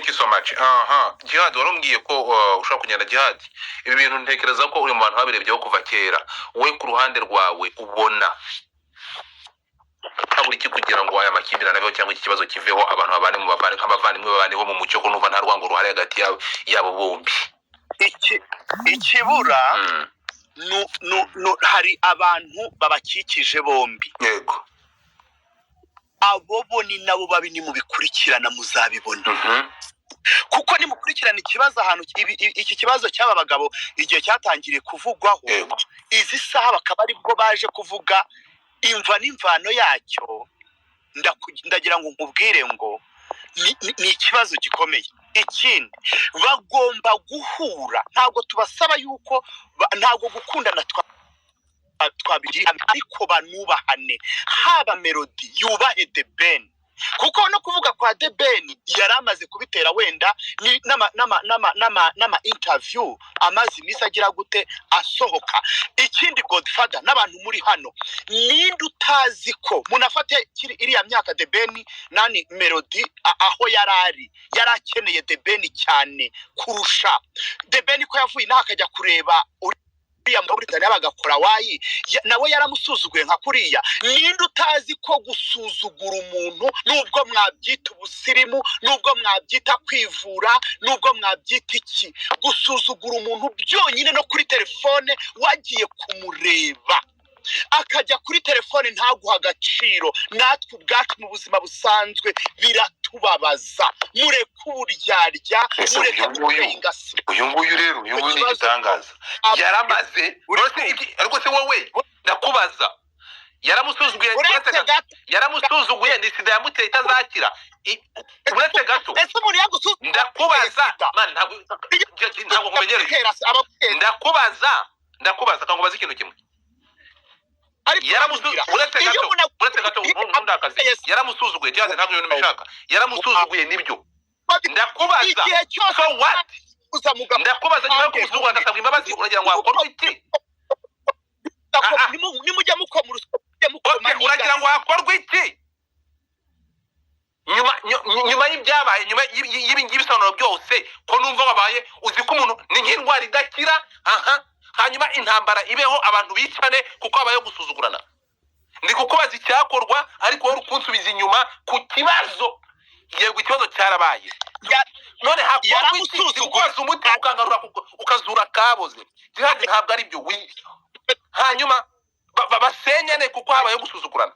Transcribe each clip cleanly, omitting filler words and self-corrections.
Thank you so much. Aha, Jihad, warumbwiye ko ushobora kugenda. Jihad, ibi bintu ntekereza ko uri mu bantu babirebyeho kuva kera. Wowe ku ruhande rwawe ubona habura iki kugira ngo aya makimbirane aveho cyangwa iki kibazo kiveho, abantu babane mu bavane nk'abavandimwe, babaneho mu mucyo, ko numva nta rwango ruhari hagati yabo bombi? Ikibura hari abantu babakikije bombi. Abo bo ni nabo babi, nimubikurikirana muzabibona, kuko nimukurikirana ikibazo ahantu iki kibazo cy'aba bagabo igihe cyatangiriye kuvugwaho, izi saha bakaba aribwo baje kuvuga imva n'imvano yacyo. Ndagira ngo nkubwire ngo ni ikibazo gikomeye. Ikindi, bagomba guhura. Ntabwo tubasaba yuko ntabwo gukundana twabigira, ariko banubahane. Haba Melody yubahe The Ben, kuko no kuvuga kwa The Ben yari amaze kubitera wenda ni n'ama interview amaze iminsi agira gute asohoka. Ikindi, Godfather n'abantu muri hano, ninde utazi ko munafate iriya myaka The Ben nani Melody aho yari ari, yari akeneye The Ben cyane kurusha The Ben, ko yavuye inaha akajya kureba uriya muri Tanzania bagakora wayi, nawe yaramusuzuguye nka kuriya. Ninde utazi ko gusuzugura umuntu, nubwo mwabyita ubusirimu, nubwo mwabyita kwivura, nubwo mwabyita iki, gusuzugura umuntu byonyine no kuri telefone wagiye kumureba akajya kuri telefone ntaguha agaciro, natwe ubwacu mu buzima busanzwe biratubabaza. Mureke uburyarya. Ese mureke uyu nguyu gupeyinga. Uyu nguyu rero, uyu nguyu ni Ikibazo igitangaza. Yaramaze Uri Uretse ariko se wowe ndakubaza, yaramusuzuguye? Uretse Uretse gato. gato. Yaramusuzuguye, ni sida yamuteye itazakira. Uretse gato. Ese umuntu yagusuzuguye Ndakubaza. sida? Man, ntabwo nkumenyereye. Abagutera Ndakubaza, kankubaza ikintu kimwe. Ariko Uretse iyo gato. umuntu Uretse gato, ntundakaze. Yes. Yaramusuzuguye, Jihad, ntabwo ibintu mbishaka. Yaramusuzuguye, nibyo. Ndakubaza. Igihe cyose So what? uza mugabo. Ndakubaza, nyuma yo kumusuzugura agasabwa imbabazi, uragira ngo hakorwe iki? Ah, ah. Nimujya mukoma urusyo, mujye mukoma Okay, uragira ngo hakorwe iki nyuma nyuma y'ibyabaye, nyuma y'ibi ngibi, ibisobanuro byose ko numva wabaye uzi ko umuntu ni nk'indwara idakira? Aha, hanyuma intambara ibeho, abantu bicane kuko habayeho gusuzugurana. Ndi kukubaza icyakorwa, ariko wowe uri kunsubiza inyuma ku kibazo. Yego, ikibazo cyarabaye. None hakorwa iki? Yaramusuzuguye. Ndi kukubaza umuti, ukangarura ukazura kaboze. Jihad, ntabwo ari byo. Hanyuma basenyane kuko habayeho gusuzugurana?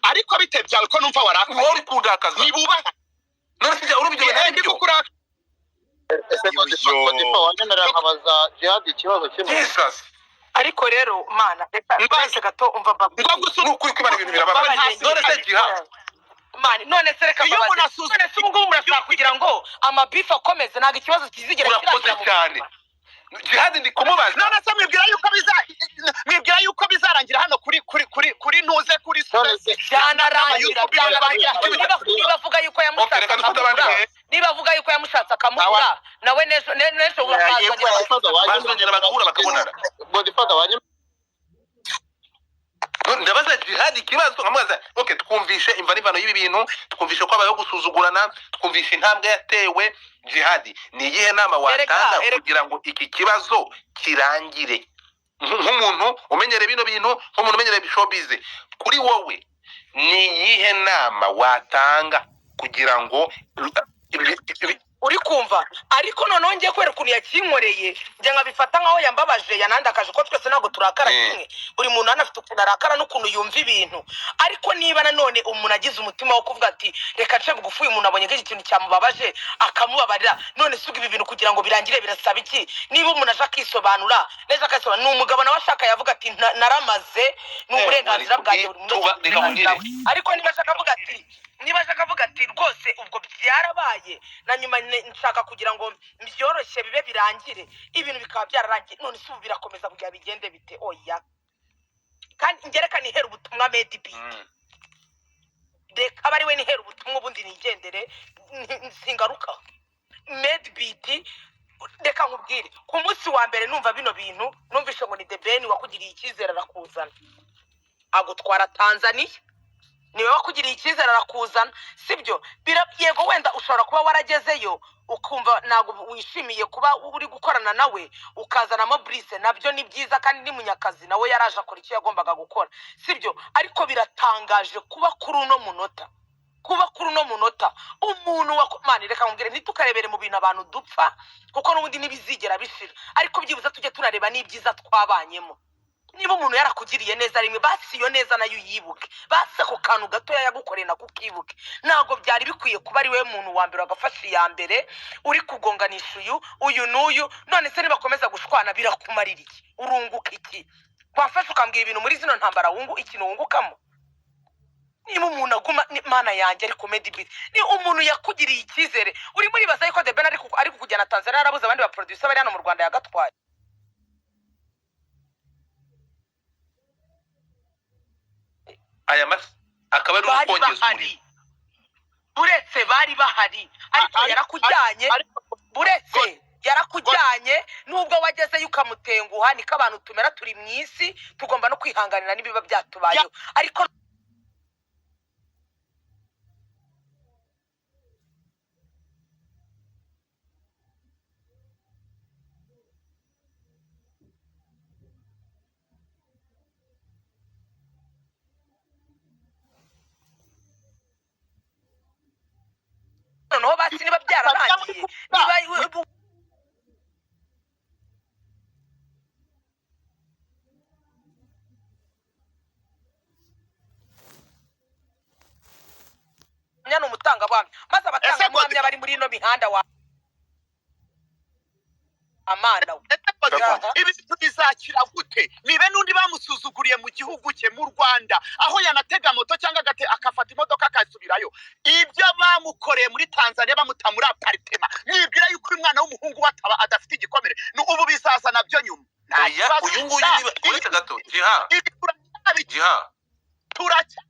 Ariko bite byawe ko numva warakaye? Wowe uri kundakaza. Nibubaha. None se urumva ibyo bintu ari Ndi byo? kukuraka. Ese Godfather, wanyemerera nkabaza Jihad ikibazo kimwe? Jesus. Ariko rero mana, reka Mbaza. uretse gato, umva mbabwire. Ngo Ni ukuri kwimana, ibintu birababaje. Mbabaje. None se Jihad, Mani, none se reka Iyo mbabaze. umuntu asuzuma None se ubu ngubu murashaka kugira ngo amabifu akomeze? Ntabwo ikibazo kizigera Urakoze kirangira mu cyane. buzima. Jihad, ndi kumubaza. None se mwibwira yuko bizarangira hano kuri ntuze kuri None stress? se Byanarangira, YouTube byanarangira. Niba avuga yuko Okay, yamushatse reka dufate abandi. akamubura, niba avuga yuko yamushatse akamubura, nawe n'ejo Yego, bakazongera. Godfather, Bazongera bagahura, bakabonana. Godfather, wanyemerera None ndabaza Jihad ikibazo, nkamubaza: okay, twumvishe imva n'imvano y'ibi bintu, twumvishe ko habayeho gusuzugurana, twumvishe intambwe yatewe. Jihad, ni iyihe nama watanga kugira ngo iki kibazo kirangire? Nk'umuntu umenyereye bino bintu, nk'umuntu umenyereye showbiz, kuri wowe ni iyihe nama watanga kugira ngo Uri kumva? Ariko noneho ngiye kubera ukuntu yakinkoreye, njye nkabifata nkaho yambabaje, yanandakaje, ko twese ntabwo turakara kimwe. Buri muntu hano afite ukuntu arakara n'ukuntu yumva ibintu. Ariko niba nanone umuntu agize umutima wo kuvuga ati: "Reka nce bugufi, uyu muntu abonye ko iki kintu cyamubabaje," akamubabarira. None se ubwo ibi bintu kugira ngo birangire birasaba iki? Niba umuntu aje akisobanura neza, akasobanura, ni umugabo nawe ashaka yavuga ati: "Naramaze," ni uburenganzira bwanjye, buri muntu wese Reka uburenganzira nkubwire. bwe. Ariko niba ashaka avuga ati: "Rwose ubwo byarabaye, na nyuma nshaka kugira ngo mbyoroshye bibe birangire," ibintu bikaba byararangiye. None se ubu birakomeza kugira bigende bite? Oya, kandi ngereka nihere ubutumwa Made Beat. Reka abe ari we nihere ubutumwa, ubundi nigendere, singaruka. Made Beat, reka nkubwire, ku munsi wa mbere numva bino bintu, numvishe ngo ni The Ben wakugiriye icyizere, arakuzana, agutwara Tanzania. Niwe wakugiriye icyizere arakuzana, sibyo? Yego, wenda ushobora kuba waragezeyo ukumva ntabwo wishimiye kuba uri gukorana nawe, ukazanamo Bruce. Nabyo ni byiza kandi ni munyakazi, nawe yaraje akora icyo yagombaga gukora, sibyo? Ariko biratangaje kuba kuri uno munota, kuba kuri uno munota umuntu wa mani, reka nkubwire, ntitukarebere mu bintu abantu dupfa, kuko n'ubundi ntibizigera bishira. Ariko byibuze tujye tunareba n'ibyiza twabanyemo. Niba umuntu yarakugiriye neza rimwe, basi iyo neza nayo uyibuke, basi ako kantu gatoya yagukoreye nako ukibuke. Ntabwo byari bikwiye kuba ari we muntu wa mbere wagafashe iya mbere uri kugonganisha uyu, uyu n'uyu. None se nibakomeza gushwana birakumarira iki? Urunguka iki? Wafashe ukambwira ibintu muri zino ntambara wungu, ikintu wungukamo? Niba umuntu aguma mana yanjye, ariko Madebeat ni umuntu yakugiriye icyizere. Urimo uribaza yuko The Ben ari kukujyana Tanzania yarabuze abandi ba producer bari hano mu Rwanda yagatwaye? Aya masi akaba ari Bari ukongeza bahari. umuriro. Buretse bari bahari, ariko yarakujyanye. Buretse yarakujyanye, nubwo wagezeyo ukamutenguha, niko abantu tumera, turi mu isi, tugomba no kwihanganira n'ibiba byatubayeho, ariko noneho basi niba byararangiye, niba ni umutangabuhamya, maze abatangabuhamya bari muri ino mihanda wa amana we. Ibi bizakira gute? Nibe n'undi bamusuzuguriye mu gihugu cye, mu Rwanda, aho yanatega moto cyangwa agafata imodoka akasubirayo. Ibyo bamukoreye muri Tanzania bamuta muri apartment, mwibwira yuko uyu mwana w'umuhungu we ataba adafite igikomere? Ni ubu bizaza nabyo nyuma. Nta Oya, kibazo. uyu nguyu niba uretse gato, Jiha. Ibi Jiha. turacya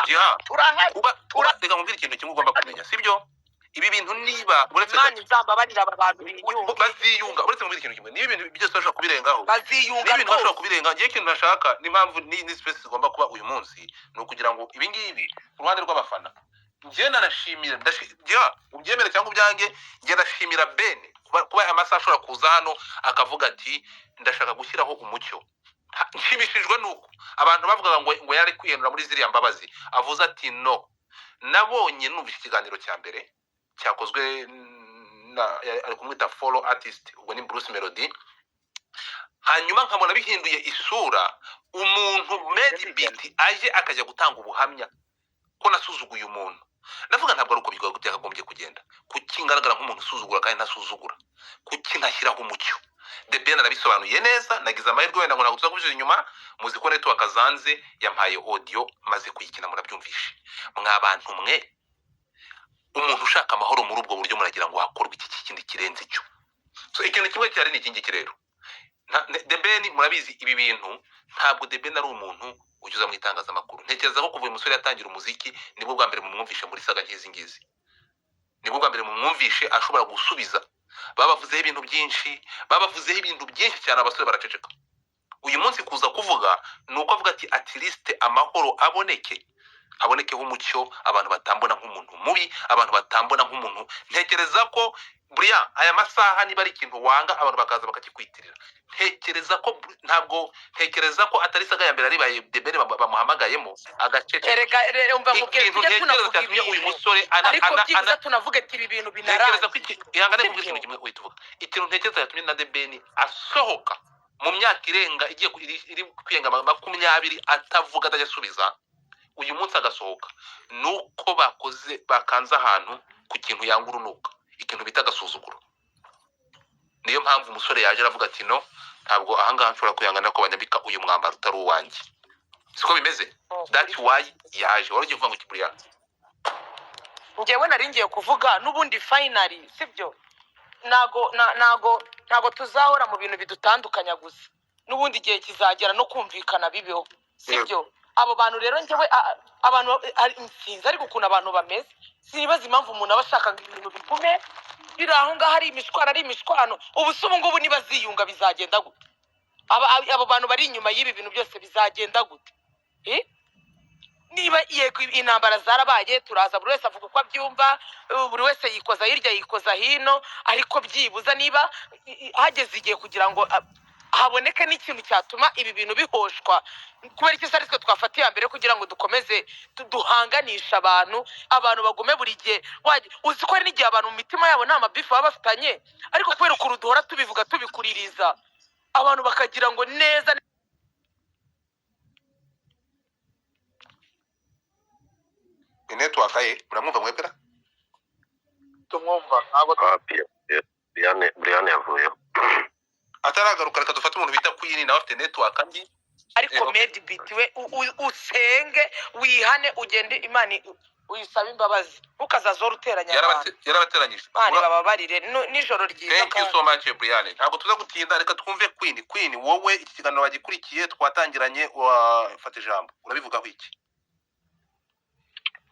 Jiha. Turahari. Kuba reka nkubwire ikintu kimwe ugomba kumenya, sibyo? Ibi bintu niba uretse Imana gato izambabarira aba bantu biyunge. Baziyunga. Uretse nkubwire ikintu kimwe, niba ibintu byose bashobora kubirengaho, Baziyunga niba ibintu bashobora rwose. kubirenga, ngewe ikintu nashaka n'impamvu ni space zigomba kuba uyu munsi ni ukugira ngo ibi ngibi ku ruhande rw'abafana, njyewe nanashimira, Jiha, ubyemere cyangwa ubyange, njye ndashimira Ben kuba aya masaha ashobora kuza hano akavuga ati ndashaka gushyiraho umucyo. Nshimishijwe nuko abantu bavugaga ngo yari kwihenura muri ziriya mbabazi, avuze ati no. Nabonye numvise ikiganiro cya mbere cyakozwe na, ari kumwita follow artist, ubwo ni Bruce Melody, hanyuma nkabona bihinduye isura, umuntu Madebeat aje akajya gutanga ubuhamya ko nasuzuguye umuntu. Ndavuga ntabwo ari uko byakagombye kugenda. Kuki ngaragara nk'umuntu usuzugura kandi ntasuzugura? Kuki ntashyiraho umucyo? The Ben arabisobanuye neza, nagize amahirwe wenda ngo ntabwo tuza inyuma, muzi ko network zanze, yampaye audio maze kuyikina murabyumvishe. Mwa bantu mwe, umuntu ushaka amahoro muri ubwo buryo muragira ngo hakorwe iki kindi kirenze icyo? So ikintu kimwe cyari ni iki ngiki rero. The Ben murabizi ibi bintu, ntabwo The Ben ari umuntu unyuza mu itangazamakuru. Ntekereza ko kuva uyu musore yatangira umuziki nibwo bwa mbere mumwumvishe muri saga nk'izi ngizi, nibwo bwa mbere mumwumvishe ashobora gusubiza. Babavuzeho ibintu byinshi, babavuzeho ibintu byinshi cyane, abasore baraceceka. Uyu munsi kuza kuvuga ni uko avuga ati at least amahoro aboneke, abonekeho umucyo, abantu batambona nk'umuntu mubi, abantu batambona nk'umuntu. Ntekereza ko buriya aya masaha niba ari ikintu wanga abantu bakaza bakakikwitirira, ntekereza ko ntabwo, ntekereza ko atari saga ya mbere ari baye The Ben bamuhamagayemo agaceceka. Erega, umva nkubwire, Ikintu tujye ntekereza tunavuga cyatumye uyu ibintu. musore Ariko byibuze tunavuge ati ibi bintu ntekereza ko binarangiye. ihangane nkubwire Sibyo? ikintu kimwe uhita uvuga. Ikintu ntekereza cyatumye na The Ben asohoka mu myaka irenga igiye iri kwirenga 20 atavuga, atajya asubiza, uyu munsi agasohoka, nuko bakoze bakanze ahantu ku kintu yanga urunuka, ikintu bita agasuzuguro. Niyo mpamvu umusore yaje aravuga ati no, ntabwo ahangaha nshobora kwihangana ko banyambika uyu mwambaro utari uwanjye. Siko bimeze? That's why yaje. Wari ugiye kuvuga ngo kiburiya? Njyewe nari ngiye kuvuga n'ubundi finally, sibyo? Ntago ntago ntago tuzahora mu bintu bidutandukanya gusa, n'ubundi igihe kizagera no kumvikana bibeho, sibyo? Abo bantu rero njyewe, abantu sinzi ariko ukuntu abantu bameze, sinibaza impamvu umuntu aba ashaka ngo ibintu bigume biri aho ngaho, ari imishwaro, ari imishwano. Ubu se ubu ngubu niba ziyunga bizagenda gute? Abo bantu bari inyuma y'ibi bintu byose bizagenda gute? Niba yego intambara zarabaye, turaza buri wese avuga uko abyumva, buri wese yikoza hirya yikoza hino, ariko byibuza niba hageze igihe kugira ngo haboneke n'ikintu cyatuma ibi bintu bihoshwa, kubera iki se ari twe twafata iya mbere kugira ngo dukomeze duhanganishe abantu, abantu bagume buri gihe? Uzi ko hari n'igihe abantu mu mitima yabo nta mabifu baba bafitanye, ariko kubera ukuntu duhora tubivuga tubikuririza, abantu bakagira ngo neza. Ni network ye, muramwumva mwebwera? Tumwumva ntabwo. Brian yavuyeho. Ataragaruka, reka dufate umuntu bita Queen, nawe afite network mbi. Ariko Okay. Medibit we usenge, wihane, ugende Imana uyisabe imbabazi, ntukazazora uteranya abantu. Yarabateranyije. Imana ibababarire. Nijoro ryiza. Thank you Kandi so much, Brian. Ntabwo tuza gutinda, reka twumve Queen. Queen, wowe iki kiganiro wagikurikiye, twatangiranye, wafata ijambo, urabivugaho iki?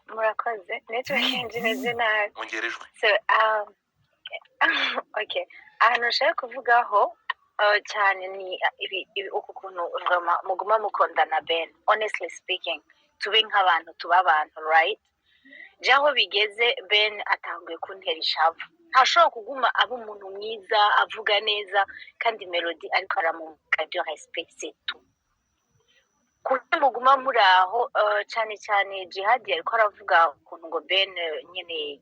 Murakoze. Network yanjye imeze nabi. Ongera ijwi. So okay, ahantu nshaka kuvugaho cyane ni ibi uku kuntu vraiment muguma mukundana. Ben, honestly speaking, tube nk'abantu, tuba abantu, right? Je aho bigeze, Ben atanguye kuntera ishavu. Ntashobora kuguma aba umuntu mwiza, avuga neza, kandi Melody ariko aramuka de respect, c'est tout. Kuki muguma muri aho? Cyane cyane Jihad ariko aravuga ukuntu ngo Ben nyine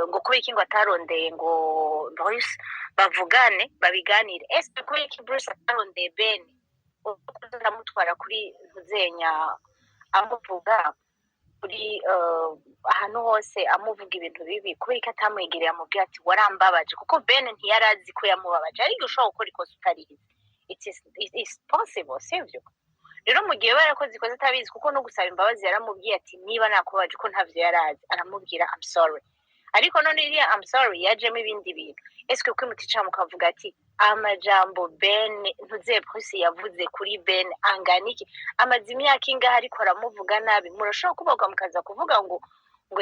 ngo kubera iki ngo atarondeye ngo Bruce bavugane, babiganire. Ese kubera iki Bruce atarondeye Ben, aramutwara kuri ntuzenya, amuvuga kuri ahantu hose, amuvuga ibintu bibi? Kubera ko atamwegereye amubwira ati warambabaje? Kuko Ben ntiyari azi ko yamubabaje. Ariko ushobora gukora ikosa utarizi, it is possible, sibyo? Rero mu gihe barakoze ikosa atabizi, kuko no gusaba imbabazi yaramubwiye ati niba nakubabaje, ko ntavyo yari azi, aramubwira I'm sorry. Ariko none iriya I'm sorry yajemo ibindi bintu. Ese kuko mutica mukavuga ati amajambo Ben ntuze Bruce yavuze kuri Ben angana iki, amaze imyaka ingahe ariko aramuvuga nabi, murashobora kubaga mukaza kuvuga ngo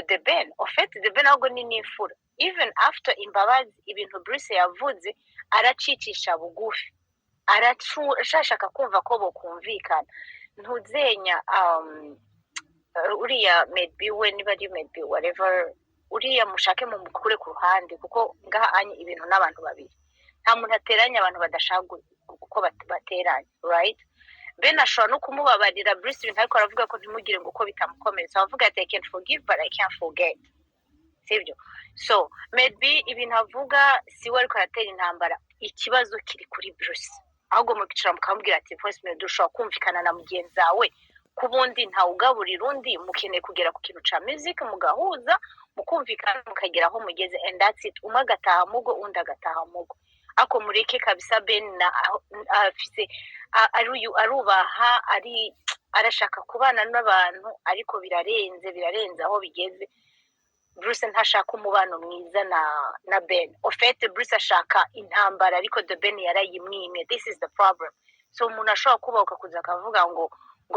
The Ben? Au fait, The Ben ahubwo ni n'imfura. Even after imbabazi, ibintu Bruce yavuze aracicisha bugufi, arashaka kumva ko bokumvikana. Ntuzenya uriya Medby we, niba ari Medby, whatever, uriya mushake mumukure ku ruhande, kuko ngaha anye ibintu n'abantu babiri, nta muntu ateranya abantu badashaka kuko bateranya, right? Ben ashobora no kumubabarira Bruce ibintu ariko aravuga ko ntimugire ngo uko bitamukomeretsa, avuga ati I can forgive but I can't forget, sibyo? So maybe ibintu avuga si we ariko aratera intambara, ikibazo kiri kuri Bruce. Ahubwo mukicara mukamubwira ati Bruce Melody, ushobora kumvikana na mugenzi wawe, ku bundi ntawugaburira undi, mukeneye kugera ku kintu ca music, mugahuza, mukumvikana, mukagera aho mugeze, and that's it. Umwe agataha mugo, undi agataha mugo. Ako mureke kabisa. Ben na afise arubaha, ari arashaka kubana n'abantu, ariko birarenze, birarenze aho bigeze. Bruce ntashaka umubano mwiza na Ben. Au fait, Bruce ashaka intambara, ariko The Ben yarayimwimye. This is the problem. So umuntu ashobora kubahuka kuza akavuga ngo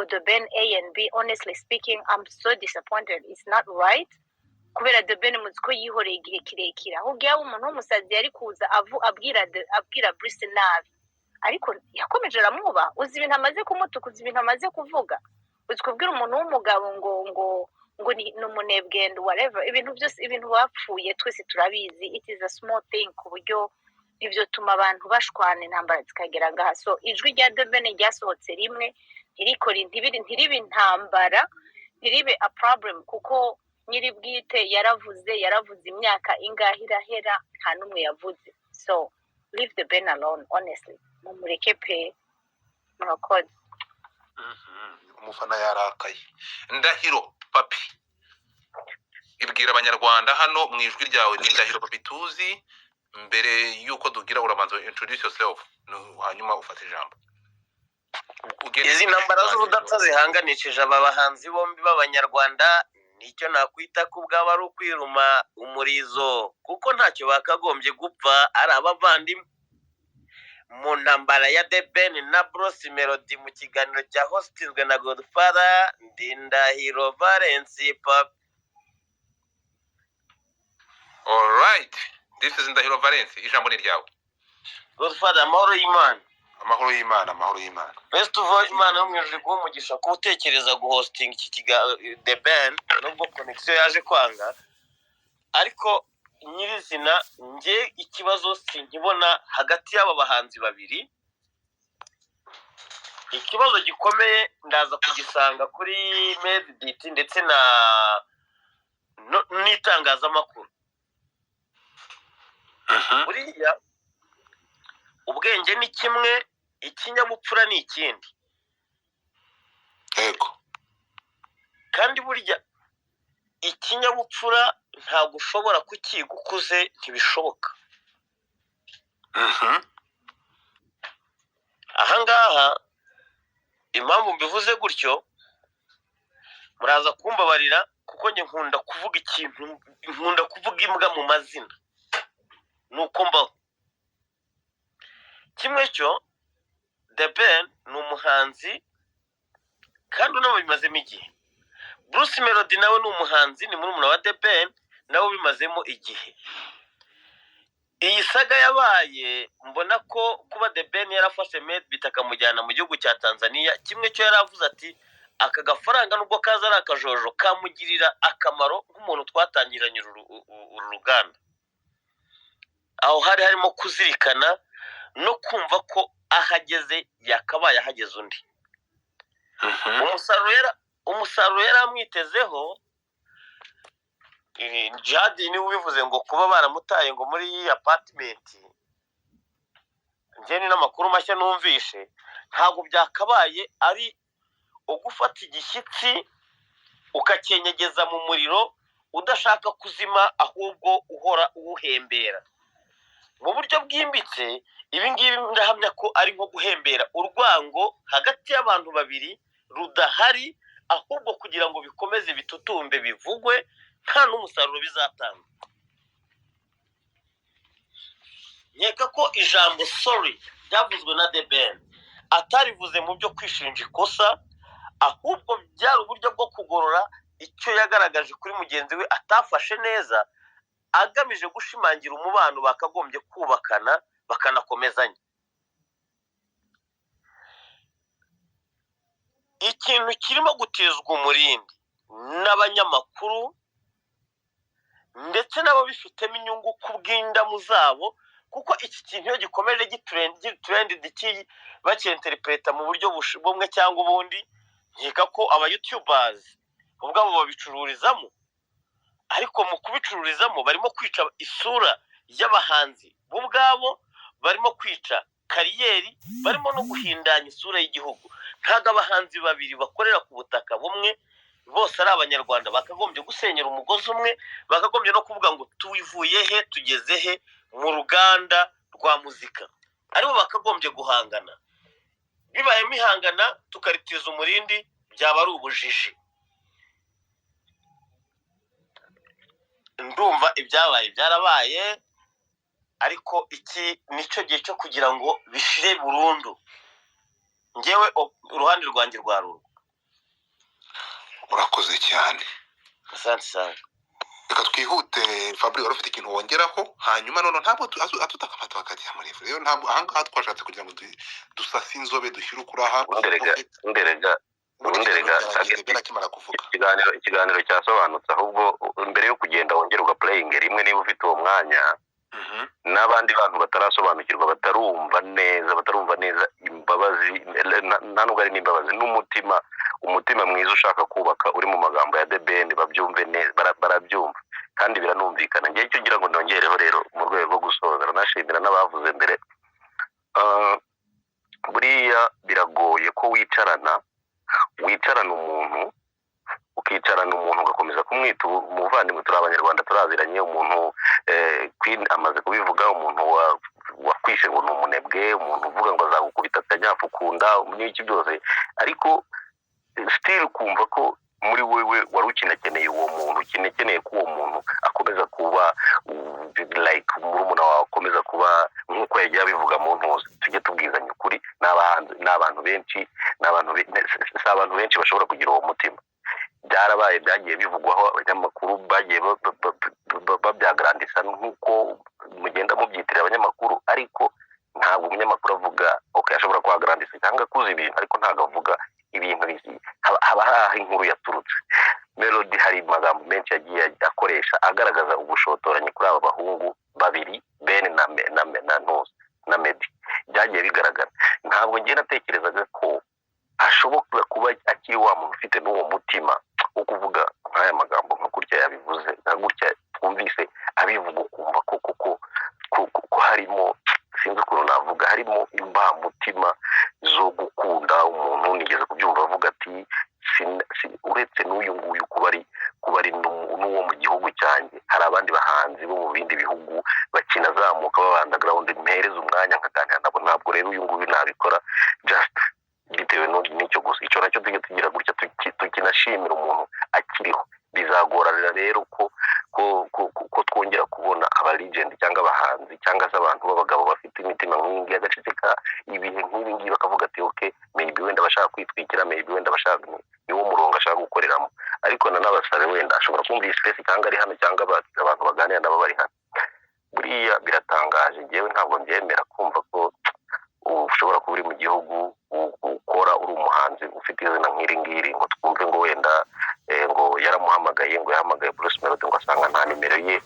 The Ben A and B, honestly speaking, I'm so disappointed. It's not right, kubera The Ben muzi ko yihoreye igihe kirekire. Ahubwo yaba umuntu w'umusazi yari kuza abwira Bruce nabi, ariko yakomeje aramwubaha. Uzi ibintu amaze kumutuka, uzi ibintu amaze kuvuga, uzi kubwira umuntu w'umugabo ngo ni umunebwe and whatever, ibintu byose, ibintu bapfuye twese turabizi. It is a small thing ku buryo ibyo tuma abantu bashwana, intambara zikagera ngaha. So ijwi rya The Ben ryasohotse rimwe, ntirikore, ntiribe intambara, ntiribe a problem, kuko nyiri bwite yaravuze, yaravuze imyaka ingahe irahera nta n'umwe yavuze. So leave The Ben alone, honestly, mumureke pe. Murakoze. Umufana yarakaye. Ndahiro Papi, ibwira Abanyarwanda hano mu ijwi ryawe. Ni Ndahiro Papi tuzi. Mbere y'uko dugira, urabanza introduce yourself, hanyuma ufate ijambo. Ugende. Izi ntambara z'ubudapfa zihanganishije aba bahanzi bombi b'Abanyarwanda, nicyo nakwita ko ubwabo ari ukwiruma umurizo, kuko ntacyo bakagombye gupfa, ari abavandimwe. Mu ntambara ya The Ben na Bruce Melody, mu kiganiro cya hostinzwe na Godfather, Ndindahiro Valence Papi. Alright, this is Ndahiro Valence, ijambo ni ryawe. Godfather, amahoro y'Imana. Amahoro y'Imana, amahoro y'Imana. First of all, Imana yo mu ijuru iguhe umugisha kuba utekereza guhostinga iki kiganiro The Ben, nubwo connection yaje kwanga. Ariko nyirizina njye ikibazo sinkibona hagati y'aba bahanzi babiri. Ikibazo gikomeye ndaza kugisanga kuri Madebeat ndetse na n'itangazamakuru. Buriya ubwenge ni kimwe, ikinyabupfura ni ikindi. Kandi burya ikinyabupfura ntabwo ushobora kukiga ukuze, ntibishoboka. Ahangaha impamvu mbivuze gutyo, muraza kumbabarira kuko njye nkunda kuvuga ikintu, nkunda kuvuga imbwa mu mazina, nuko mbaho. Kimwe cyo, The Ben ni umuhanzi kandi unabimazemo igihe. Bruce Melody nawe ni umuhanzi, ni murumuna wa The Ben, nawe ubimazemo igihe. Iyi saga yabaye, mbona ko kuba The Ben yarafashe Madebeat akamujyana mu gihugu cya Tanzania, kimwe cyo yari avuze ati aka gafaranga nubwo kaza ari akajojo kamugirira akamaro nk'umuntu twatangiranye uru ruganda. Aho hari harimo kuzirikana no kumva ko ahageze yakabaye ahageze undi. Umusaruro yari amwitezeho. Jihadi niwe ubivuze ngo kuba baramutaye ngo muri apartment, njye ni n'amakuru mashya numvishe, ntabwo byakabaye ari ugufata igishyitsi ukacyenyegeza mu muriro udashaka kuzima, ahubwo uhora uwuhembera mu buryo bwimbitse. Ibi ngibi ndahamya ko ari nko guhembera urwango hagati y'abantu babiri rudahari, ahubwo kugira ngo bikomeze bitutumbe bivugwe nta n'umusaruro bizatanga. Nkeka ko ijambo sorry ryavuzwe na The Ben atarivuze mu byo kwishinja ikosa, ahubwo byari uburyo bwo kugorora icyo yagaragaje kuri mugenzi we atafashe neza, agamije gushimangira umubano bakagombye kubakana bakanakomezanya. Ikintu kirimo gutezwa umurindi n'abanyamakuru ndetse n'ababifitemo inyungu ku bw'indamu zabo, kuko iki kintu iyo gikomeje giturendi bakinterpreta mu buryo bumwe cyangwa ubundi, nkeka ko aba YouTubers ubwabo babicururizamo, ariko mu kubicururizamo barimo kwica isura y'abahanzi bo ubwabo, barimo kwica kariyeri, barimo no guhindanya isura y'igihugu. Ntabwo abahanzi babiri bakorera ku butaka bumwe bose ari abanyarwanda bakagombye gusenyera umugozi umwe, bakagombye no kuvuga ngo tuvuye he tugeze he mu ruganda rwa muzika, aribo bakagombye guhangana. Bibayemo ihangana tukaritiza umurindi byaba ari ubujiji. Ndumva ibyabaye byarabaye, ariko iki nicyo gihe cyo kugira ngo bishire burundu. Ngewe uruhande rwanjye rwa rurwo. Urakoze cyane. Asante sana. Reka twihute. Fabri, wari ufite ikintu wongeraho? Hanyuma none ntabwo tutakafata bakajya muri rero, ntabwo ahangaha twashatse kugira ngo dusase inzobe, dushyire ukuri aha. Ubundi rega akimara kuvuga ikiganiro cyasobanutse, ahubwo mbere yo kugenda wongera ugaplayinga rimwe niba ufite uwo mwanya. N'abandi bantu batarasobanukirwa, batarumva neza imbabazi, nta nubwo ari n'imbabazi, n'umutima, umutima mwiza ushaka kubaka uri mu magambo ya The Ben, babyumve neza, barabyumva kandi biranumvikana. Ngiye icyo ngira ngo nongereho rero mu rwego rwo gusoza, nashimira n'abavuze mbere. Buriya biragoye ko wicarana umuntu, ukicarana umuntu ugakomeza kumwita umuvandimwe. Turi abanyarwanda turaziranye, umuntu Queen amaze kubivuga, umuntu wakwishe ngo ni umunebwe, umuntu uvuga ngo azagukubita akanyafukunda n'iki byose, ariko still kumva ko muri wewe wari ukinakeneye uwo muntu, ukinakeneye ko uwo muntu akomeza kuba like murumuna wawe, akomeza kuba nk'uko yagiye abivuga mu ntuzi. Tujye tubwizanya ukuri, ni abantu benshi, si abantu benshi bashobora kugira uwo mutima. Byarabaye, byagiye bivugwaho, abanyamakuru bagiye babyagarandisa nk'uko mugenda mubyitirira abanyamakuru, ariko ntabwo umunyamakuru avuga Okay, ashobora kuhagarandisa cyangwa akuza ibintu, ariko ntabwo avuga ibintu haba hari aho inkuru yaturutse. Melody hari amagambo menshi yagiye akoresha agaragaza ubushotoranyi kuri aba bahungu babiri, Ben na Ntuza na Meddy. Byagiye bigaragara. Ntabwo ngiye natekerezaga ko ashobora kuba akiri wa muntu ufite n'uwo mutima wo kuvuga nk'aya magambo, nka gutya yabivuze, nka gutya twumvise abivuga, ukumva ko koko ko harimo, sinzi ukuntu navuga, harimo imbamutima zo gukunda umuntu. Nigeze kubyumva avuga ati: "Uretse n'uyu nguyu kuba ari n'uwo mu gihugu cyanjye, hari abandi bahanzi bo mu bindi bihugu bakinazamuka baba underground, mpereza umwanya nkaganira nabo. Ntabwo rero uyu nguyu nabikora just bitewe n'icyo gusa." Icyo nacyo tujye tugira gutya tukinashimira umuntu akiriho. Bizagorana rero ko twongera kubona aba legend cyangwa abahanzi cyangwa se abantu b'abagabo bafite imitima nk'iyi ngiyi, agaceceka ibihe nk'ibi ngibi, bakavuga ati: "Okay, maybe wenda bashaka kwitwikira, maybe wenda bashaka niwo murongo ashaka gukoreramo." Ariko nanabasabe, wenda ashobora kumva iyi space cyangwa ari hano cyangwa abantu baganira nabo bari hano. Buriya biratangaje, njyewe ntabwo mbyemera kumva ko ushobora kuba uri mu gihugu ukora, uri umuhanzi ufite izina nk'iri ngiri, ngo twumve ngo wenda ngo yaramuhamagaye, ngo yahamagaye Bruce Melody, ngo asanga nta nimero ye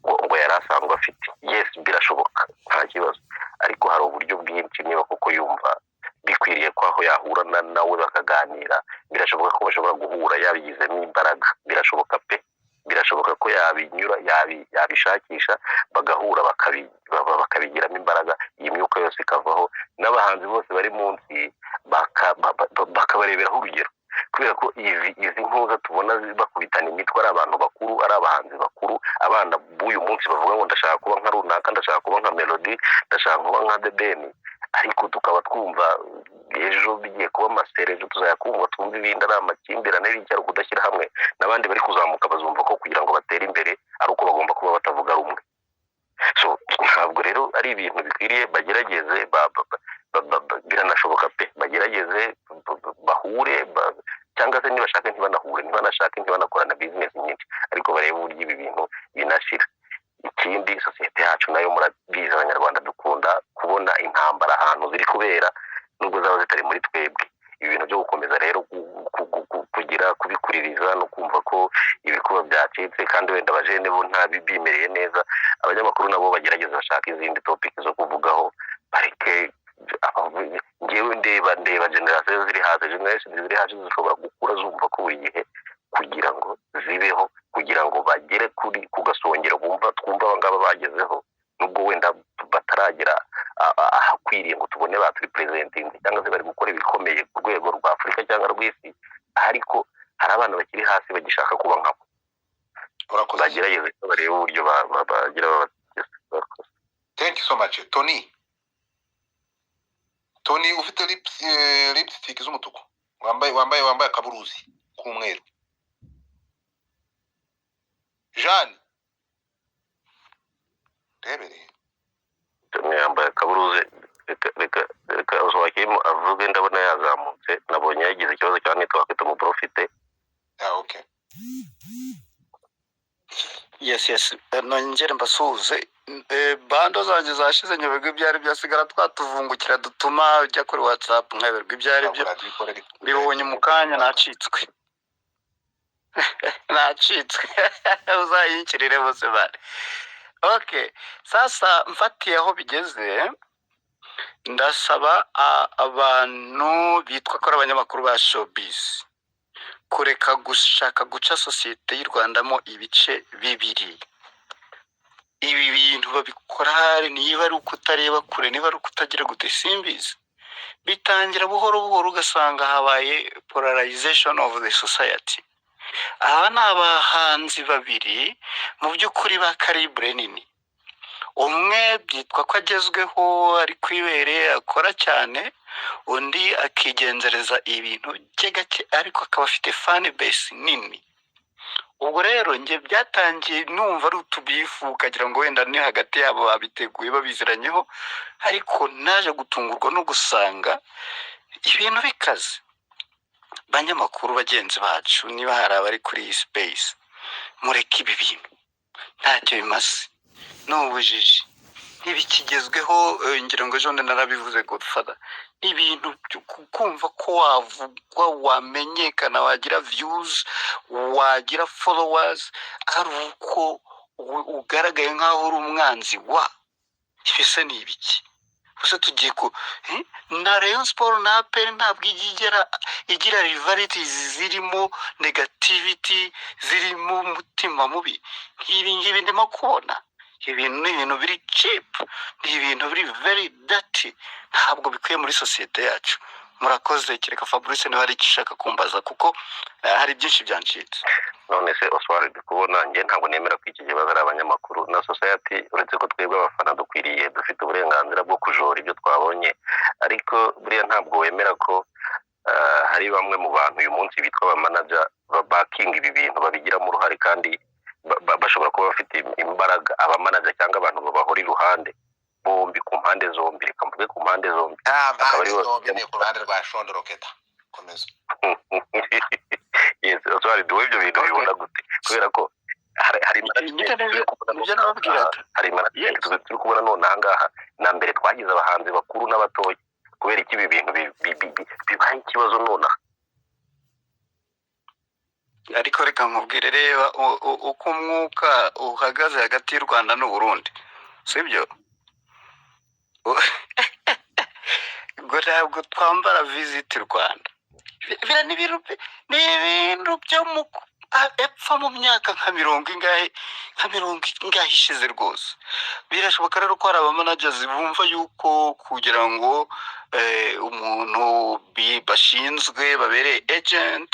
ngo yari asanzwe afite. Yes, birashoboka, nta kibazo, ariko hari uburyo bwinshi. Niba koko yumva bikwiriye ko aho yahura nawe bakaganira, birashoboka ko bashobora guhura yabigizemo imbaraga. Birashoboka pe, birashoboka ko yabinyura yabishakisha bagahura, bakabigiramo imbaraga, iyi myuka yose ikavaho, n'abahanzi bose bari munsi bakabareberaho urugero, kubera ko izi ntuza tubona bakubitana imitwe ari abantu bakuru, ari abahanzi bakuru, abana b'uyu munsi bavuga ngo ndashaka kuba nka runaka, ndashaka kuba nka Melody, ndashaka kuba nka The Ben, ariko tukaba twumva ejo bigiye kuba amasere, ejo tuzayakumva twumva ibindi, ari amakimbirane, ari icyo, ari ukudashyira hamwe. N'abandi bari kuzamuka bazumva ko kugira ngo batere imbere ari uko bagomba kuba batavuga rumwe. So ntabwo rero ari ibintu bikwiriye. Bagerageze, biranashoboka pe, bagerageze bahure, cyangwa se nibashaka ntibanahure, ntibanashake ntibanakorana business nyinshi, ariko barebe uburyo ibi bintu binashira. Ikindi, sosiyete yacu nayo murabizi, Abanyarwanda dukunda kubona intambara ahantu ziri kubera, nubwo zaba zitari muri twebwe. Ibi bintu byo gukomeza rero kugira kubikuririza no kumva ko ibikuba byacitse, kandi wenda abajene bo nta bimereye neza. Abanyamakuru nabo bagerageza bashaka izindi topic zo kuvugaho, bareke. Ngewe ndeba generation ziri hasi, generation ziri hasi zishobora gukura zumva ko buri gihe kugira ngo zibeho, kugira ngo bagere kuri ku gasongero bumva twumva aba ngaba bagezeho, nubwo wenda bataragera ahakwiriye ngo tubone baturipresentinze cyangwa se bari gukora ibikomeye ku rwego rwa Afurika cyangwa rw'isi, ariko hari abana bakiri hasi bagishaka kuba nkabo. Urakoze. Bagerageze barebe uburyo bagira. Thank you so much, Tony. Tony ufite lipstick z'umutuku, wambaye akaburuzi k'umweru. Jeanne rebere. Tony yambaye akaburuze. Reka Joaquim avuge, ndabona yazamutse, nabonye yagize ikibazo cya network, tumuprofite. Ah, okay. Yes, nongere mbasuhuze. Bundle zanjye zashize, nyoberwa ibyo ari byo, hasigara twatuvungukira dutuma ujya kuri WhatsApp nkayoberwa ibyo ari byo. Ntabwo radiyo ikora ariko. Mbibonye mu kanya, nacitswe, nacitswe, uzayinkirire bose bari okay. Sasa mfatiye aho bigeze, ndasaba abantu bitwa ko ari abanyamakuru ba showbiz kureka gushaka guca sosiyete y'u Rwandamo ibice bibiri. Ibi bintu babikora niba ari ukutareba kure, niba ari ukutagira gute, simbizi. Bitangira buhoro buhoro, ugasanga habaye polarization of the society. Aba ni abahanzi babiri mu by'ukuri ba calibre nini. Umwe byitwa ko agezweho, ari ku ibere, akora cyane, undi akigenzereza ibintu bye gake, ariko akaba afite fan base nini. Ubwo rero njye byatangiye numva ari utubifu, ukagira ngo wenda ni hagati yabo babiteguye, babiziranyeho, ariko naje gutungurwa no gusanga ibintu bikaze. Banyamakuru bagenzi bacu, niba hari abari kuri iyi space, mureke ibi bintu, ntacyo bimaze, ni ubujiji. Ntibikigezweho. Ngira ngo ejo bundi narabivuze, Godfather, ni ibintu byo kumva ko wavugwa, wamenyekana, wagira views, wagira followers ari uko ugaragaye nk'aho uri umwanzi wa ibi. Se ni ibiki? Gusa tugiye ku na Rayon Sport na APR ntabwo ijya igera igira rivalities zirimo negativity, zirimo umutima mubi nk'ibi ngibi ndimo kubona. Ibintu ni ibintu biri cheap, ni ibintu biri very dirty, ntabwo bikwiye muri sosiyete yacu. Murakoze. Kereka Fabrice niba hari icyo ushaka kumbaza, kuko hari byinshi byancitse. None se Oswald, kubona njye ntabwo nemera ko iki kibazo ari abanyamakuru na society, uretse ko twebwe abafana dukwiriye, dufite uburenganzira bwo kujora ibyo twabonye, ariko buriya ntabwo wemera ko hari bamwe mu bantu uyu munsi bitwa abamanager babakinga ibi bintu, babigiramo uruhare, kandi bashobora kuba bafite imbaraga, abamanager cyangwa abantu babahora iruhande bombi, ku mpande zombi, reka mvuge ku mpande zombi? Nta Akaba mpande aribo zombi, ni ku ruhande rwa Shondoroketa. Komeza. Yes, Oswald, wowe ibyo bintu bibona gute? Kubera ko hari nyine management turi kubona nibyo nonaha. Nababwiraga. Hari management Yes. turi kubona none aha ngaha. Na mbere twagize abahanzi bakuru n'abatoya. Kubera iki ibi bintu bibaye ikibazo nonaha? Ariko reka nkubwire, reba uko umwuka uhagaze hagati y'u Rwanda n'u Burundi, sibyo? Ngo ntabwo twambara Visit Rwanda. Biriya ni ibintu byo mu epfo mu myaka nka mirongo ingahe, nka mirongo ingahe ishize rwose. Birashoboka rero ko hari abamanagers bumva yuko kugira ngo umuntu bashinzwe babereye agent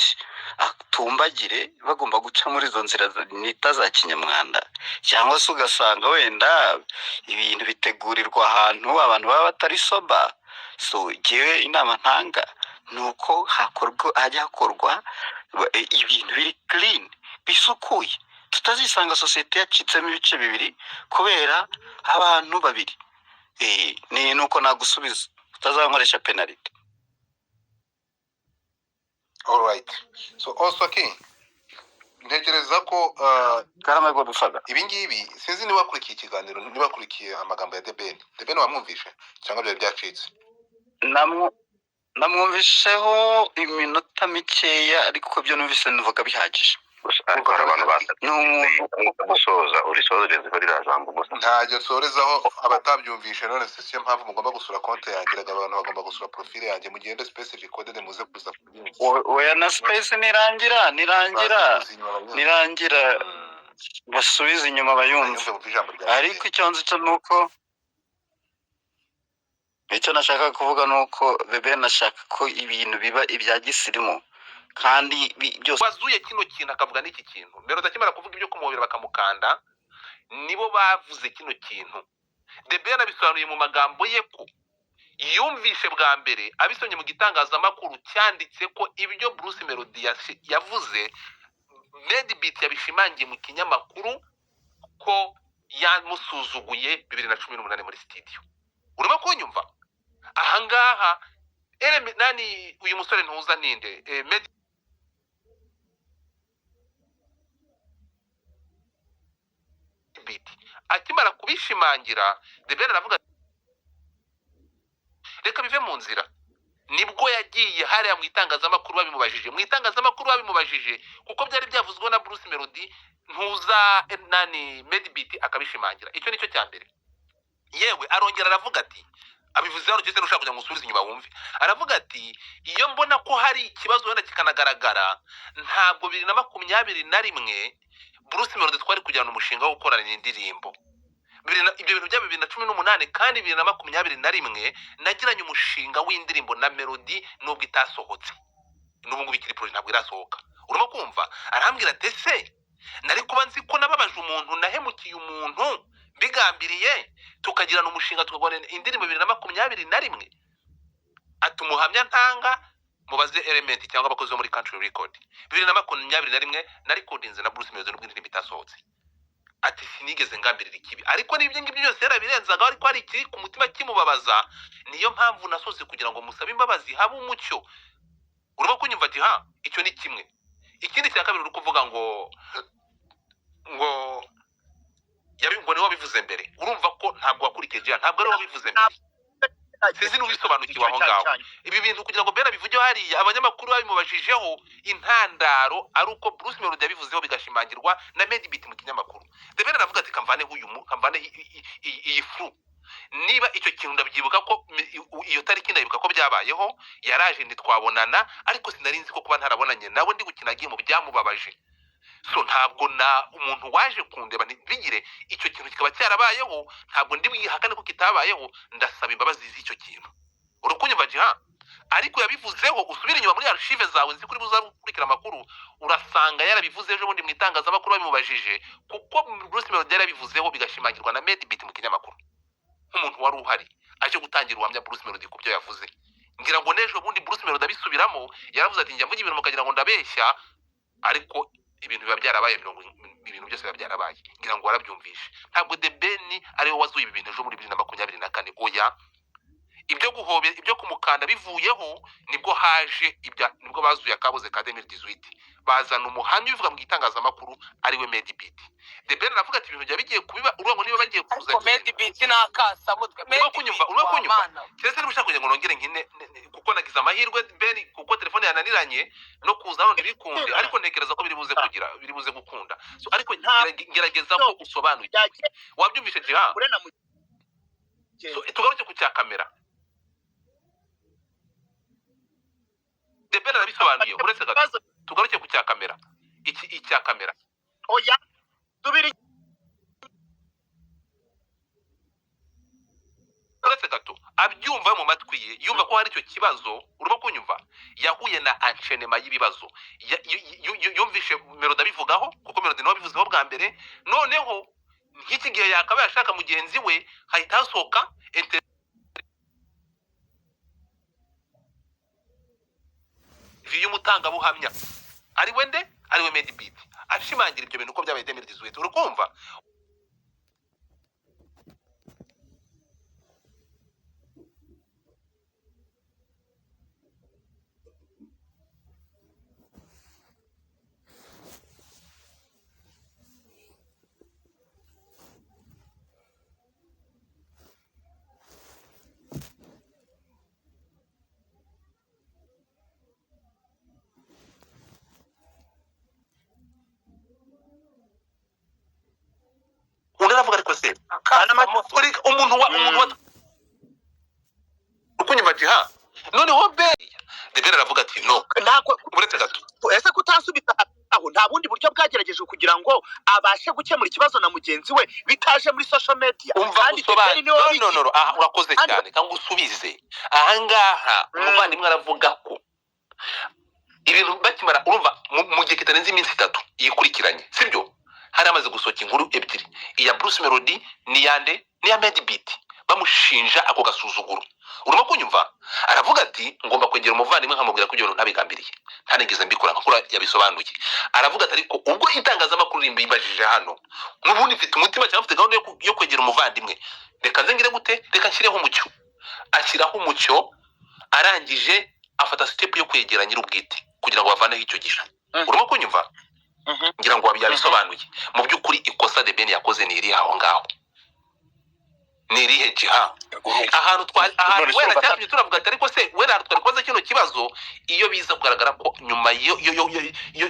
atumbagire, bagomba guca muri izo nzira nita za kinyamwanda, cyangwa se ugasanga wenda ibintu bitegurirwa ahantu abantu baba batari sober. So jyewe inama ntanga ni uko hakorwa, hajya hakorwa ibintu biri clean, bisukuye, tutazisanga sosiyete yacitsemo ibice bibiri kubera abantu babiri. Ni uko nagusubiza, utazankoresha penalty. Alright, so also king, ntekereza ko Karame, Godfather. ibi ngibi, sinzi niba wakurikiye ikiganiro, niba wakurikiye amagambo ya The Ben. The Ben wamwumvishe cyangwa byari byacitse? Namwumvisheho iminota mikeya, ariko ibyo numvise numvaga bihagije. Gusa ariko hari abantu basabye Ni umuntu gusoza, urisozerezeho ririya jambo gusa. Ntajya nsorezaho abatabyumvishe. None se siyo mpamvu mugomba gusura konti yanjye? Erega abantu bagomba gusura profile yanjye, mugende space recorded, muze kuza kubyumva. Oya, na space nirangira nirangira Baze kuza inyuma bayumve. Nirangira basubize inyuma bayumve. Bayumve, bumve ijambo rya Ariko Ben. icyo nzi cyo ni uko icyo nashaka kuvuga ni uko The Ben ashaka ko ibintu biba ibya gisirimu kandi byose. Wazuye kino kintu akavuga n'iki kintu, Melody akimara kuvuga ibyo kumuhobera bakamukanda, nibo bavuze kino kintu. The Ben abisobanuye mu magambo ye ko yumvishe bwa mbere abisomye mu gitangazamakuru cyanditse ko ibyo Bruce Melody yavuze, Madebeat yabishimangiye mu kinyamakuru ko yamusuzuguye 2018 muri studio. Urimo kunyumva ahangaha? Nani uyu musore ntuza ninde, Madebeat akimara kubishimangira, The Ben aravuga reka bive mu nzira. Nibwo yagiye hariya mu itangazamakuru babimubajije, mu itangazamakuru babimubajije, kuko byari byavuzwe na Bruce Melody, ntuza nani, Madebeat akabishimangira. Icyo nicyo cya mbere. Yewe arongera aravuga ati, abivuze hano cyose, ushaka kugira ngo usubize inyuma wumve, aravuga ati iyo mbona ko hari ikibazo wenda kikanagaragara, ntabwo 2021 Bruce Melody twari kujyana umushinga wo gukorana indirimbo. Ibyo bintu bya 2018, kandi 2021 nagiranye umushinga w'indirimbo na Melody, nubwo itasohotse, n'ubu ngubu ikiri projet, ntabwo irasohoka. Urimo kumva? Arambwira ati ese nari kuba nzi ko nababaje umuntu, nahemukiye umuntu mbigambiriye, tukagirana umushinga, tugakorana indirimbo 2021? Ati umuhamya ntanga mubaze Element cyangwa abakozi bo muri Country Record, 2021 narikodinze na Bruce Melody nubwo indirimbo itasohotse. Ati sinigeze ngambirira ikibi, ariko n'ibyo ngibyo byose yarabirenzaga, ariko hari ikiri ku mutima kimubabaza, niyo mpamvu nasoze kugira ngo musabe imbabazi, habe umucyo. Urimo kunyumva? Ati ha, icyo ni kimwe. Ikindi cya kabiri, uri kuvuga ngo Ngo niwe wabivuze mbere. Urumva ko ntabwo wakurikiye Jiha, ntabwo ari we wabivuze mbere. Sinzi n'ubisobanukiwe aho ngaho. Ibi bintu kugira ngo Ben abivugeho hariya, abanyamakuru babimubajijeho, intandaro ari uko Bruce Melody yabivuzeho bigashimangirwa na Madebeat mu kinyamakuru. The Ben aravuga ati kamvaneho uyu kamvaneho iyi furu. Niba icyo kintu ndabyibuka ko iyo tariki ndayibuka ko byabayeho, yaraje ntitwabonana, ariko sinari nzi ko kuba ntarabonanye nawe ndi gukina game byamubabaje. So ntabwo na umuntu waje kundeba ntibigire icyo kintu kikaba cyarabayeho, ntabwo ndi bwihakane ko kitabayeho, ndasaba imbabazi z'icyo kintu. Uri kunyumva Jiha? Ariko yabivuzeho, usubire inyuma muri archive zawe, nzi kuri buza gukurikira amakuru, urasanga yarabivuze ejo bundi mu itangazamakuru babimubajije, kuko Bruce Melody yarabivuzeho bigashimangirwa na Madebeat mu kinyamakuru nk'umuntu wari uhari aje gutangira ubuhamya Bruce Melody ku byo yavuze. Ngira ngo n'ejo bundi Bruce Melody abisubiramo, yaravuze ati njya mvuga ibintu mukagira ngo ndabeshya, ariko ibintu biba byarabaye, mirongo ibintu byose biba byarabaye. Ngira ngo warabyumvishe. Ntabwo The Ben ariwe wazuye ibi bintu ejo muri 2024, oya. Ibyo guhobe, ibyo kumukanda bivuyeho, nibwo haje ibya, nibwo bazuye akabuze ka 2018, bazana umuhamya ubivuga mu itangazamakuru ariwe Madebeat. The Ben aravuga ati ibintu byaba bigiye kubiba, urumva ngo niba bagiye kuza Ariko Madebeat ni akasamutwe. Urimo kunyumva, urimo kunyumva. Mana. Keretse niba ushaka kugira ngo nongere nkine kuko nagize amahirwe Ben, kuko telefone yananiranye no kuza hano ntibikunde, ariko ntekereza ko biri buze kugira, biri buze gukunda. So ariko gerageza ko usobanukiwe. Wabyumvishe Jiha? So tugaruke ku cya kamera. The Ben arabisobanuye, uretse gato tugaruke ku cya kamera. Iki icya kamera. Oya, dubiri. Uretse gato abyumva mu matwi ye, yumva ko hari icyo kibazo. Urimo kunyumva? Yahuye na enchaînement y'ibibazo. Yumvishe Melody abivugaho, kuko Melody niwe wabivuzeho bwa mbere. Noneho nk'iki gihe yakabaye ashaka mugenzi we, hahita hasohoka interview y'umutangabuhamya ari we nde? Ari we Madebeat, ashimangira ibyo bintu uko byabaye 2018. Uri kumva? Undi aravuga ariko se umuntu wa umuntu wa ukunyumva Jiha? Noneho Ben The Ben aravuga ati no, Ntabwo uretse gato. Ese kutansubiza aho, nta bundi buryo bwagerageje kugira ngo abashe gukemura ikibazo na mugenzi we bitaje muri social media? Umva, Kandi The Ben niwe no no no, aha urakoze cyane, cyangwa usubize ahangaha. Umuvandimwe aravuga ko ibintu bakimara, urumva, mu gihe kitarenze iminsi 3 yikurikiranye, sibyo, hari amaze gusohoka inkuru ebyiri, iya Bruce Melody n'iyande n'iya Madebeat, bamushinja ako gasuzuguro. Urimo kunyumva? Aravuga ati ngomba kwegera umuvandimwe nkamubwira ko ibyo bintu ntabigambiriye, ntanigeze mbikora, nka kuriya yabisobanuye. Aravuga ati ariko ubwo itangazamakuru rimbibajije hano, n'ubundi mfite umutima cyangwa mfite gahunda yo kwegera umuvandimwe, reka nze ngire gute, reka nshyireho umucyo. Ashyiraho umucyo, arangije afata step yo kwegera nyir'ubwite kugira ngo bavaneho icyo gisha. Urimo kunyumva? Ngira ngo yabisobanuye. Mu by'ukuri ikosa The Ben yakoze ni irihe aho ngaho? Ni irihe Jiha? Ahantu twari, ahantu wenda cyatumye turavuga ati ariko se wenda twari kubaza kino kibazo, iyo biza kugaragara ko nyuma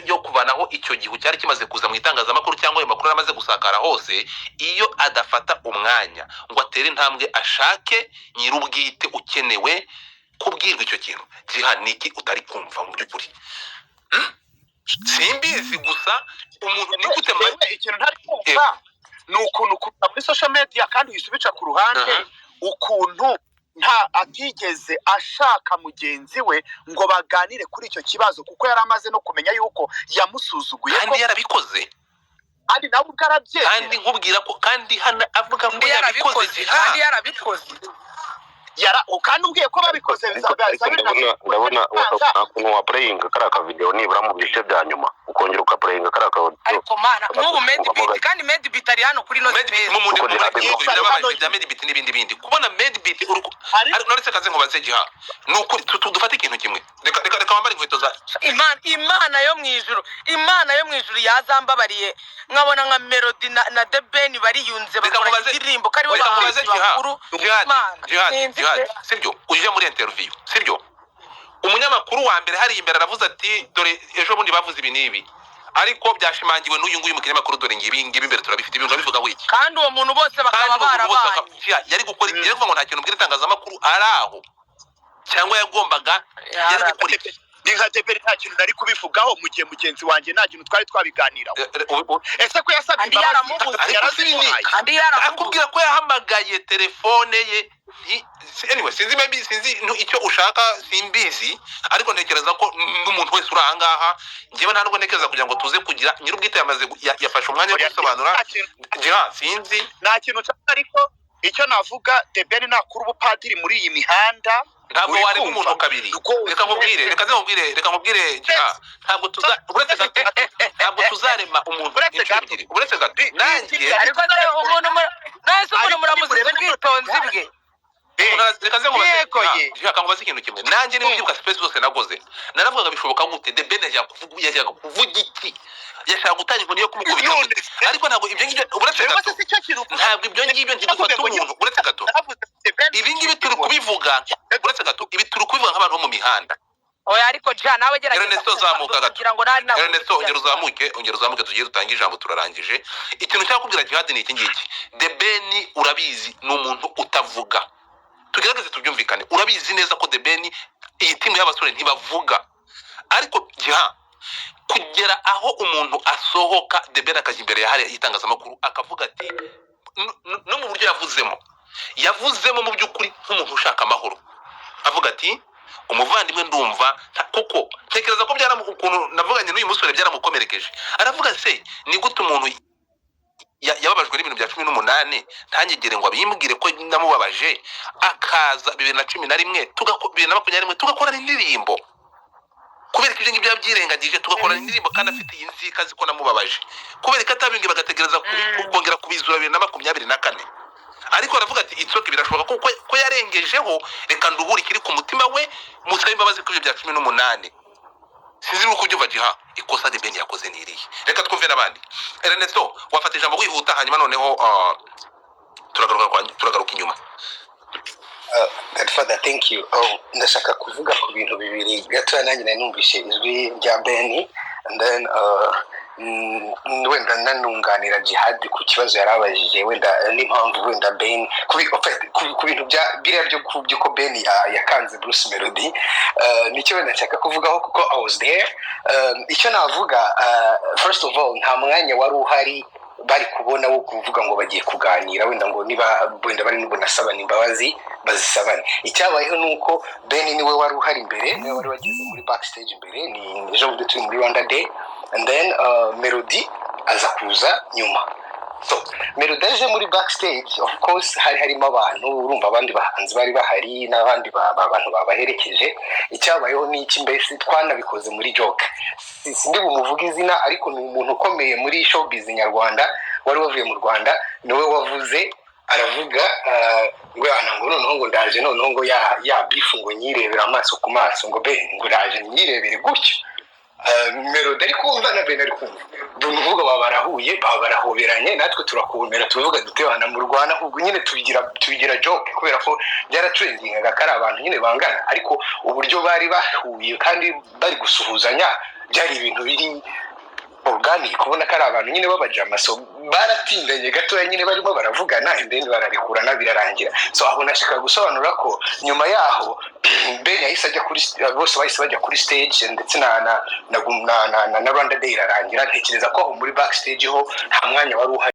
yo kuvanaho icyo gihu cyari kimaze kuza mu itangazamakuru, cyangwa ayo makuru amaze gusakara hose, iyo adafata umwanya ngo atere intambwe ashake nyir'ubwite ukenewe kubwirwa icyo kintu. Jiha, ni iki utari kumva mu by'ukuri? Simbizi gusa umuntu ni gute Ikintu ntari kumva ni ukuntu kuza muri social media kandi uhise ubica ku ruhande, ukuntu nta atigeze ashaka mugenzi we ngo baganire kuri icyo kibazo, kuko yari amaze no kumenya yuko yamusuzuguye, kandi yarabikoze, kandi nawe ubwo arabyemera, kandi nkubwira ko kandi hano avuga ko yarabikoze, kandi yarabikoze. Kandi umbwiye ko babikoze. Ndabona ukuntu wa playing kariya ka video nibura mu bice bya nyuma. Ukongera ukaplayinga kariya ka audio. Ariko mana, nk'ubu Ugomba Madebeat, kandi Madebeat ari hano kuri no Madebeat space. mu Kuko mundi Jihad birababaje bya Madebeat n'ibindi bindi kubona Madebeat Ariko ariko none se kaze nkubaze, Jiha, ni ukuri dufate ikintu kimwe, reka reka reka wambare inkweto za Imana, Imana yo mu ijuru, Imana yo mu ijuru yazambabariye nkabona nka Melody na The Ben bariyunze, Reka bakora nkubaze, indirimbo ko aribo reka nkubaze, bahanzi Jiha, bakuru. Jihad, Imana, Jihad, sinzi Jihad, pe. Sibyo? Ujya muri interview, sibyo? Umunyamakuru wa mbere hariya imbere aravuze ati: "Dore ejo bundi bavuze ibi n'ibi, ariko byashimangiwe n'uyu nguyu mu kinyamakuru, dore ngibi ngibi imbere turabifite." Ibintu urabivuga wiki? Kandi uwo muntu bose bakaba Kandi uwo muntu bose barabanye. Jiha, yari gukora, yari kuvuga ngo nta kintu ubwira itangazamakuru ari aho, cyangwa yagombaga, yari gukora iki? Ni nka The Ben, nta kintu nari kubivugaho mu gihe mugenzi wanjye nta kintu twari twabiganiraho. Ese ko yasabye Andi imbabazi, yaramubuze. Ariko si ni yarazimuhaye? Kandi yaramubuze. Akubwira ko yahamagaye telefone ye anyway, sinzi, maybe sinzi icyo ushaka, simbizi, ariko ntekereza ko n'umuntu wese uri ahangaha, njyewe nta nubwo ntekereza kugira ngo tuze kugira nyir'ubwite yamaze yafashe umwanya wo Oya, gusobanura. nta kintu Jiha, sinzi. Nta kintu nshaka, ariko icyo navuga, The Ben nakura ubupadiri muri iyi mihanda. Ntabwo Uri wareba kumva? umuntu kabiri. Rwose. Reka nkubwire, reka nkubwire, reka nkubwire, Jiha, ntabwo tuza, uretse gato, ntabwo tuzarema umuntu Uretse inshuro gato. ebyiri. Uretse gato, nanjye Ariko se umuntu nese umuntu Ariko muramuziza nimurebe ubwitonzi bwe? Reka nze nkubaze. Yego ye. Jiha, nkubaze ikintu kimwe. Nanjye niba ubyibuka, space zose nakoze naravugaga: bishoboka gute? The Ben yajyaga kuvuga iki? Yashaka gutanga inkoni yo kumukubita None gute? Ariko ntabwo ibyo ngibyo, uretse Jewe gato, se si cyo kintu ntabwo ibyo ngibyo, ntidufata umuntu, uretse gato. Naravuze The Ben Ibi ngibi turi kubivuga, uretse gato, ibi turi kubivuga nk'abantu bo mu mihanda. Oya, ariko ja nawe gerageza Ernesto, zamuka gato. kugira ngo nari nawe. Ernesto, ongera uzamuke, ongera uzamuke, tugiye dutange ijambo, turarangije. Ikintu nshaka kubwira Jihad ni iki ngiki: The Ben urabizi ni umuntu utavuga. Tugerageze tubyumvikane. Urabizi neza ko The Ben, iyi team y'abasore ntibavuga. Ariko Jiha, kugera aho umuntu asohoka, The Ben akajya imbere ya hariya y'itangazamakuru akavuga ati no mu buryo yavuzemo, yavuzemo mu by'ukuri nk'umuntu ushaka amahoro, avuga ati: "Umuvandimwe ndumva kuko ntekereza ko byaramu ukuntu navuganye n'uyu musore byaramukomerekeje." Aravuga: "Se ni gute umuntu yababajwe n'ibintu bya 18 ntanyegere ngo abimbwire ko namubabaje, akaza 2011, 2021 tugakorana indirimbo? Kubera ko ibyo ngibyo yabyirengagije, tugakorana indirimbo kandi afite iyi nzika, azi ko namubabaje, kubera ko atabimbwiye, bagategereza kongera kubizura 2024?" Ariko aravuga ati: "It's okay, birashoboka ko ko yarengejeho, reka nduhure ikiri ku mutima we, musabe imbabazi kuri ibyo bya 18." Sinzi nuko ubyumva, Jiha. Ikosa The Ben yakoze ni irihe? Reka twumve n'abandi. Ernesto, wafata ijambo wihuta, hanyuma noneho turagaruka inyuma. Godfather, thank you. Oh, ndashaka kuvuga ku bintu bibiri gatoya. Nanjye nari numvise ijwi rya Ben, and then wenda nanunganira Jihad ku kibazo yari abajije, wenda n'impamvu wenda Ben ku bintu bya biriya byo by'uko Ben yakanze Bruce Melody, nicyo wenda nshaka kuvugaho kuko I was there. Icyo navuga, first of all, nta mwanya wari uhari bari kubona wo kuvuga ngo bagiye kuganira, wenda ngo niba wenda bari bunasabane imbabazi bazisabane. Icyabayeho ni uko Ben niwe wari uhari imbere, niwe wari wageze muri backstage imbere, ni ejo bundi turi muri Rwanda Day, and then Melody aza kuza nyuma. So Melody aje muri backstage, of course hari harimo abantu, urumva abandi bahanzi bari bahari n'abandi bantu babaherekeje. Icyabayeho ni iki? Mbese twanabikoze muri joke. Sindi bumuvuge izina, ariko ni umuntu ukomeye muri showbiz nyarwanda wari wavuye mu Rwanda, niwe wavuze, aravuga ngo yana ngo noneho ngo ndaje noneho ngo ya beef ngo nyirebere amaso ku maso, ngo be ngo ndaje nyirebere gutyo. Melody ari kumva na Ben ari kumva, ni ukuvuga baba barahuye, baba barahoberanye, natwe turakomera, turavuga dutebana mu Rwanda. Ahubwo nyine tubigira joke kubera ko byaratrendingaga ko ari abantu nyine bangana, ariko uburyo bari bahuye kandi bari gusuhuzanya byari ibintu biri organic, ubona ko ari abantu nyine b'abajama. So baratindanye gatoya nyine barimo baravugana, and then bararekurana, birarangira. So aho nashaka gusobanura ko nyuma yaho Ben yahise ajya kuri, bose bahise bajya kuri stage, ndetse na Rwanda Day irarangira. Ntekereza ko aho muri backstage ho nta mwanya wari uhari.